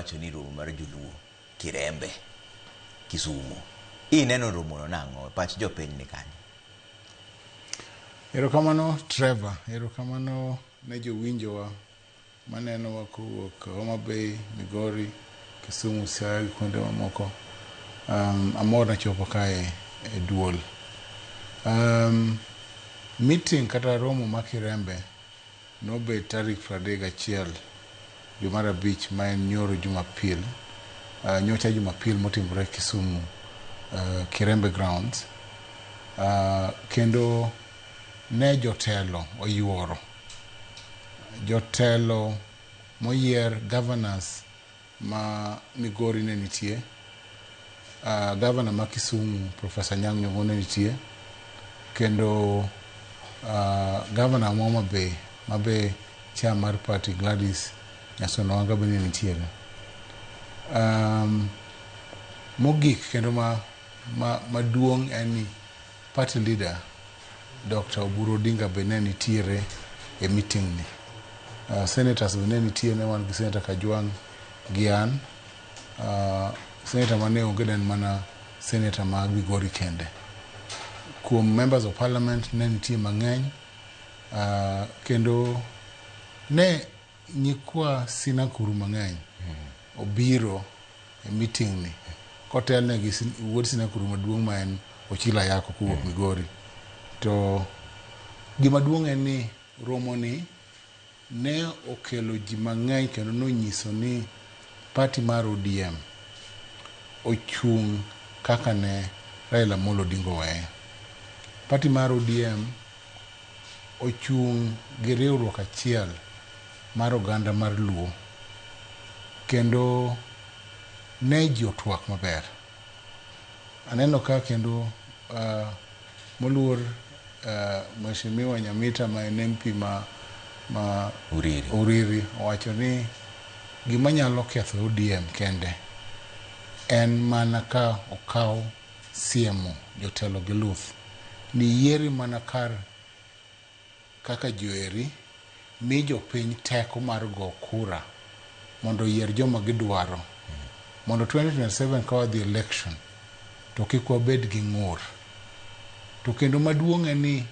iwacho ni romo mar joluo Kirembe, Kisumu. Ineno romono nang'o? Pach jopiny ni kanye? Erokamano Trevor, erokamano ne jowinjowa manenowa kowuok Homa Bay, Migori, Kisumu, Siaya gi kuonde mamoko. Amor nachopo kae e duol. Meeting kata romo ma Kirembe nobet tarik 31 dwe mar abich ma en nyoro Jumapil, nyocha Jumapil motimore Kisumu, Kirembe Grounds. Kendo ne jotelo oyuoro. Jotelo moyier governors ma Migori ne nitie, governor ma Kisumu Professor Anyang' Nyong'o ne nitie, kendo governor ma Homa Bay ma be chair mar party Gladys Nyasona Wanga be ne nitiere. Mogik kendo maduong' en ni party leader Dr. Oburu Odinga be ne nitiere e meeting ni. Senators be ne nitie, ne wan gi Senator Kajwang' gi an. Senator mane onge ne en mana senator ma Migori kende. Kuom members of parliament ne nitie mang'eny, kendo ne nyikwa Sinakuru mang'eny obiro e meeting ni kotelne gi wuod Sinakuru maduong' ma en Ochilo Ayako kowuok Migori. To gima duong' en ni romo ni ne okelo ji mang'eny kendo nonyiso ni party mar ODM ochung' kaka ne Raila Amolo Odinga oweye. Party mar ODM ochung' gi riwruok achiel mar oganda mar Luo kendo ne ji otwak maber. Aneno ka kendo moluor Mheshimiwa Nyamita ma en MP ma Uriri. Uriri owacho ni gima nyalo ketho ODM kende en mana ka okaw siemo jotelo gi luth ni yieri mana kar kaka joeri mi jopiny teko mar go kura mondo oyier joma gidwaro mondo 2027 ka wadhi election to kik wabed gi ng'ur. To kendo maduong' en ni